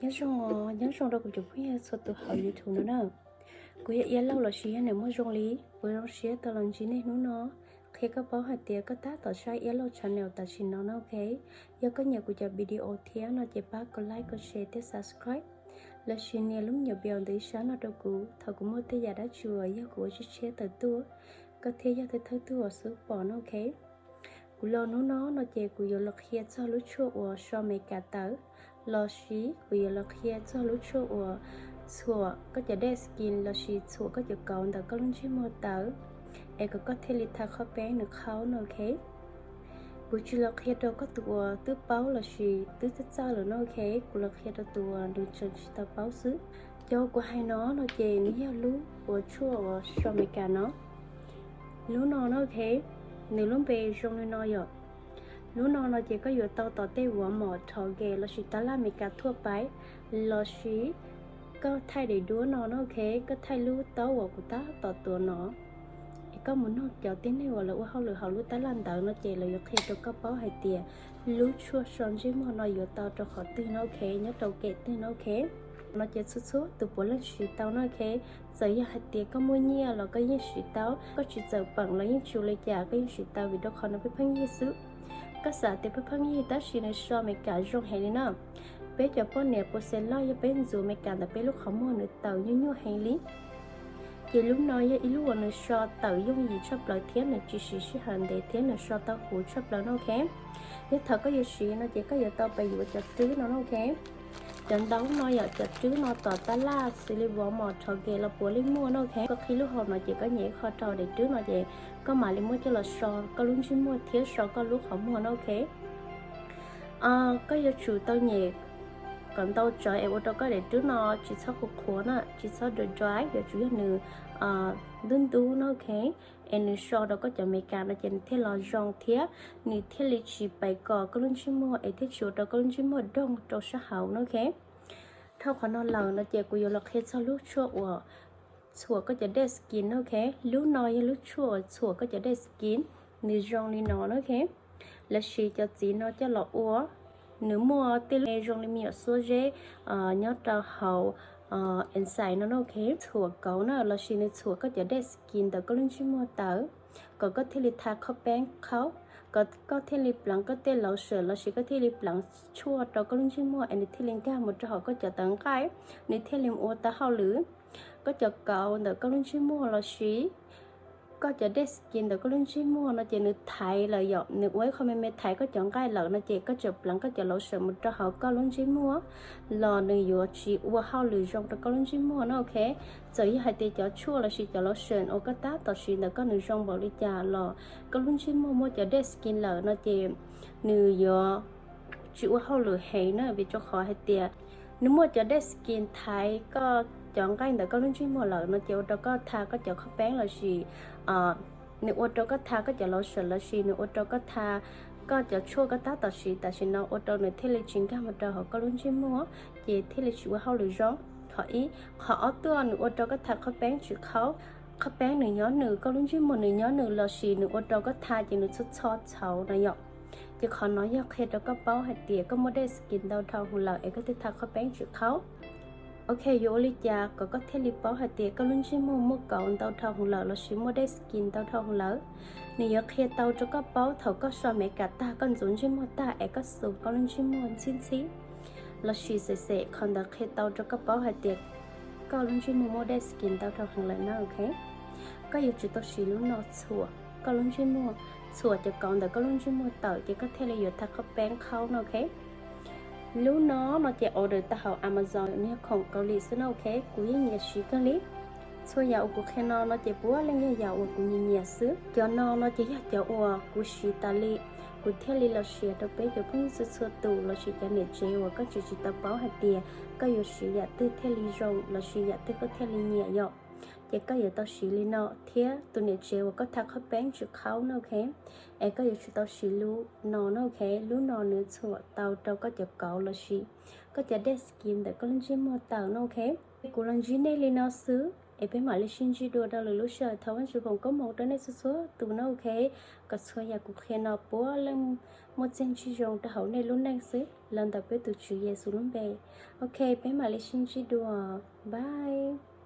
Nyob zoo os, nyob zoo rau kuv cov phooj ywg txhua tus hauv YouTube no na. Kuv yog Iab Lauj lossis yog Niam Muaj Zoo Li, kuv zoo siab tau los ntsib nej hnub no. Qhia koj paub hais tias koj tab tom saib Iab Lauj channel tam sim no no ok. Yog koj nyiam kuv cov video thiab no ces pab koj like, koj share thiab subscribe lossis nias lub me nyuam bell ntawm ib sab no rau kuv. Thaum kuv muaj tej yam dab tsi uas yog kuv ua tshiab tshiab tawm tuaj, koj thiaj yog thawj thawj tug uas xub pom no ok. Kuv los hnub no no ces kuv yuav los qhia txog lub tshuaj uas so Meskas tawv, lossis kuv yuav los qhia txog lub tshuaj uas txhuam koj cov dead skin lossis txhuam koj cov kauv ntawm koj lub ntsej muag tawv, es kom koj thiaj li tha qhov peeb nws qhaub no ok. Kuv tsis los qhia rau koj tus uas twb paub lossis twb txawj txawj lawm no ok, kuv los qhia rau tus uas nws tseem tsis tau paub xwb. Cov kuv hais no no ces nws yog lub uas tshuaj uas so Meskas no. Lub no no ok, nws lub npe zoo li no yom. Lub no no ces koj yuav tau tom tej Walmart, Target lossis tab laj Meskas thuaj pais, lossis koj thaij daim duab no no ok, koj thaij lub taub uas kuv tab tom tuav no, es koj mus nug cov tib neeg uas lawv ua hauj lwm hauv lub tab laj ntawd no ces lawv yuav qhia rau koj paub hais tias lub tshuaj so ntsej muag no yuav tau rau qhov twg no ok, nyob rau kem twg no ok. No ces txhua txhua tus puav leej siv tau no ok. Txawm yog hais tias koj muaj nyiaj los koj yeej siv tau, koj tsis txawm peem los yeej tsis ua li cas, koj yeej siv tau vim rau qhov no pheej pheej yig xwb. Koj xav tias pheej pheej yig tab sis nws so Meskas zoo heev li na. Peb cov poj niam puas xees loj yog peb ntxuav Meskas ntawm peb lub qhov muag nws tawm nyuaj nyuaj heev li. Ces lub no yog ib lub uas nws so tawm yooj yim tshaj plaws thiab nws tsis siv sij hawm ntev thiab nws so tau huv tshaj plaws no ok. Yog thaum koj yuav siv no ces koj yuav tau pes yuav cov rwb no no ok. Cov ntaub no yom, cov rwb no tom tab laj xws li Walmart, Target los puav leej muaj no ok. Koj qhib lub hau no ces koj nyem qho rau daim rwb no ces koj mam li muab coj los so koj lub ntsej muag thiab so koj lub qhov muag no ok. Koj yuav tsum tau nyem kom ntau tsawv es ua rau koj daim rwb no tsis txhob qhuav qhuav na, tsis txhob dry dry, yuav tsum yog nws ntub ntub no ok. Es nws so rau koj cov Meskas no ces nws thiaj los zoo thiab nws thiaj li tsis pais kos koj lub ntsej muag es thiaj tsis ua rau koj lub ntsej muag doog rau sab hauv no ok. Dhau qhov no lawm no ces kuv yuav los qhia txog lub tshuaj uas txhuam koj cov dead skin no ok. Lub no yog lub tshuaj uas txhuam koj cov dead skin, nws zoo li no no ok. Lawv siv cov txiv no coj los ua, nws muaj tej lub zoo li me nyuam xuab zeb nyob rau hauv inside no no ok. Txhuam kauv na lossis nws txhuam koj cov dead skin ntawm koj lub ntsej muag tawv, kom koj thiaj li tha qhov peeb qhaub, kom koj thiaj li pleev koj tej lotion lossis koj thiaj li pleev tshuaj rau koj lub ntsej muag es nws thiaj li nkag mus rau hauv koj cov tawv nqaij, nws thiaj li ua tau hauj lwm. Koj cov kauv ntawm koj lub ntsej muag lossis koj cov dead skin ntawm koj lub ntsej muag no ces nws thaiv lawm yom, nws ua ib qho me me thaiv koj cov nqaij lawm no ces koj tseem pleev koj cov lotion mus rau hauv koj lub ntsej muag los nws yuav tsis ua hauj lwm zoo rau koj lub ntsej muag no ok. Txawm yog hais tias cov tshuaj lossis cov lotion uas koj tab tom siv ntawm koj nws zoo npaum li cas los koj lub ntsej muag muaj cov dead skin lawm no ces nws yuav tsis ua hauj lwm heev na, vim rau qhov hais tias nws muaj cov dead skin thaiv koj cov nqaij ntawm koj lub ntsej muag lawm no ces ua rau koj tha koj cov qhov peeb lossis nws ua rau koj tha koj cov lotion lossis nws ua rau koj tha koj cov tshuaj koj tab tom siv tam sim no ua rau nws thiaj li tsis nkag mus rau hauv koj lub ntsej muag ces thiaj li tsis ua hauj lwm zoo. Qhov ib, qhov ob tuaj nws ua rau koj tha qhov peeb tsis qhaub. Qhov peeb nws nyob nws, koj lub ntsej muag nws nyob nws lossis nws ua rau koj tha ces nws txhob txhob txhauv no yom. Ces qhov no yog qhia rau koj paub hais tias koj muaj dead skin ntau dhau hwv lawm es koj thiaj tha qhov peeb tsis qhaub. Ok, yuav ua li cas kom koj thiaj li paub hais tias koj lub ntsej muag muaj kauv ntau dhau hwv lawm lossis muaj dead skin ntau dhau hwv lawm? Nws yuav qhia tau rau koj paub thaum koj so Meskas tag, koj ntxuav ntsej muag tag es koj xus koj lub ntsej muag ntxhib ntxhib lossis xem xem, qhov ntawd qhia tau rau koj paub hais tias koj lub ntsej muag muaj dead skin ntau dhau hwv lawm na ok. Koj yuav tsum tau siv lub no txhuam koj lub ntsej muag, txhuam cov kauv ntawm koj lub ntsej muag tawm ces koj thiaj li yuav tha qhov peeb qhaub no ok. Lub no no ces order tau hauv Amazon, nws yog khoom Kaus Lim xwb no ok, kuv yeej nyiam siv kawg li. Txhua yam uas kuv qhia no no ces puav leej yog yam uas kuv nyiam nyiam xwb. Cov no no ces yog cov uas kuv siv tas li, kuv thiaj li los share rau peb cov phooj ywg txhua txhua tus lossis cov niam tsev uas koj tseem tsis tau paub hais tias koj yuav siv yam twg thiaj li zoo lossis yam twg koj thiaj li nyiam yom. Ces koj yuav tau siv li no thiab tus niam tsev uas koj tha qhov peeb tsis qhaub no ok, es koj yuav tsum tau siv lub no no ok. Lub no nws txhuam tau rau koj cov kauv lossis koj cov dead skin ntawm koj lub ntsej muag tawm no ok. Kuv los ntsib nej li no xwb. Es peb mam li sib ntsib dua rau lwm lub sij hawm. Thov Vajtswv foom koob hmoov rau nej txhua txhua tus nawb, ok. Kom txhua yam kuv qhia no puav leej muaj txiaj ntsig zoo rau hauv nej lub neej xwb los ntawm peb tus Tswv Yexus lub npe. Ok, peb mam li sib ntsib dua. Bye.